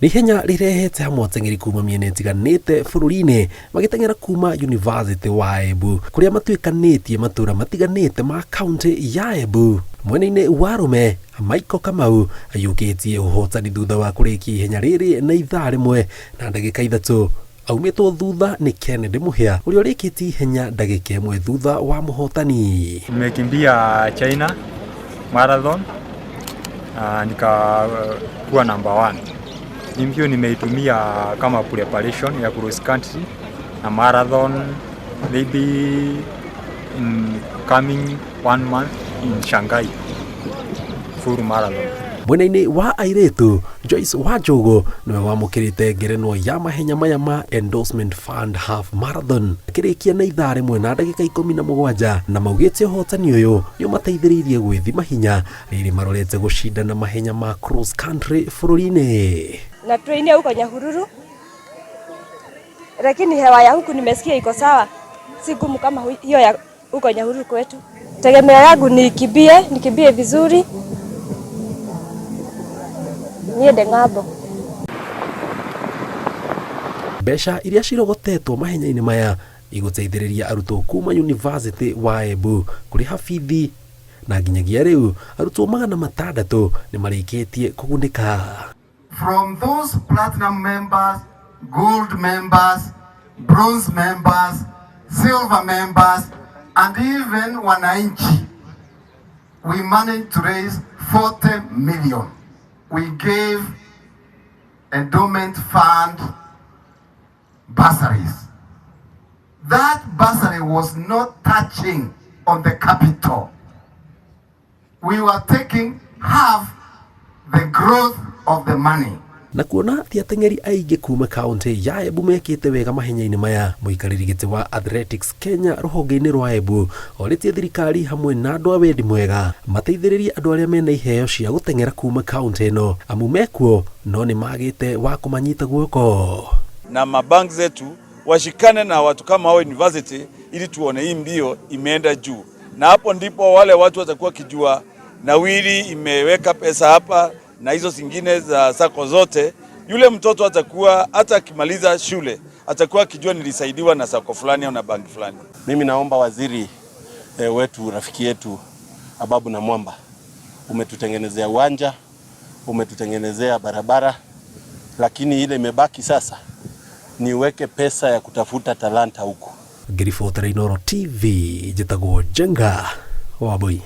Nĩ ihenya rĩrehete hamwe ateng'eri kuma mĩena ĩtiganĩte bũrũri-inĩ magĩteng'era kuma Yunivasĩtĩ wa Embu kũrĩa matuĩkanĩtie matũra matiganĩte ma kaunti ya Embu. Mwena-inĩ wa arũme, Michael Kamau aiyũkĩtie ũhotani thutha wa kũrĩkia ihenya rĩrĩ na ithaa rĩmwe na ndagĩka ithatũ. Aumĩtwo thutha nĩ Kennedy Mũhĩa ũrĩa ũrĩkĩtie ihenya ndagĩka ĩmwe thutha wa mũhotani. Nimekimbia China marathon na nikakuwa number one. Hii mbio nimeitumia kama preparation ya cross country na marathon maybe in coming one month in Shanghai full marathon. Mwena-inĩ wa airĩtu, Joyce Wanjũgũ nĩwe wamũkĩrĩte ngerenwa ya mahenya maya ma Endorsement Fund Half Marathon akĩrĩkia na ithaa rĩmwe na ndagĩka 17 na maugĩte ũhotani ũyũ nĩ ũmateithĩrĩirie gwĩthima hinya rĩrĩ marorete gũcindana mahenya ma cross country bũrũri-inĩ. Na trainia huko Nyahururu, lakini hewa ya huku nimesikia iko sawa, si gumu kama hiyo ya huko Nyahururu kwetu. Tegemeo yangu nikimbie, nikimbie vizuri, niende ng'ambo. Mbeca iria cirogotetwo mahenya-inĩ maya igũteithĩrĩria arutwo kuma Yunivasĩtĩ wa Embu kũrĩha bithi na nginyagia rĩu arutwo 600 nĩ marĩkĩtie kũgunĩka. From those platinum members, gold members, bronze members, silver members, and even wananchi, we managed to raise 40 million. We gave endowment fund bursaries. That bursary was not touching on the capital. We were taking half the growth of the money. Na kuona ti ateng'eri aingĩ kuma kaunti ya Embu mekĩte wega mahenya-inĩ maya, mũikarĩri gĩtĩ wa Athletics Kenya rũhonge-inĩ rwa Embu orĩtie thirikari hamwe na andũ a wendi mwega mateithĩrĩrie andũ arĩa mena iheo cia gũteng'era kuma kaunti ĩno amu mekuo no nĩ magĩte wa kũmanyita guoko. Na mabank zetu washikane na watu kama hao university ili tuone hii mbio imeenda juu, na hapo ndipo wale watu watakuwa kijua Nawiri imeweka pesa hapa na hizo zingine za sacco zote. Yule mtoto atakuwa hata akimaliza shule atakuwa akijua nilisaidiwa na sacco fulani au na banki fulani. Mimi naomba waziri wetu rafiki yetu Ababu Namwamba, umetutengenezea uwanja, umetutengenezea barabara, lakini ile imebaki sasa ni uweke pesa ya kutafuta talanta huku. Ngĩribotera Inooro TV, njĩtagwo Njenga Wambui.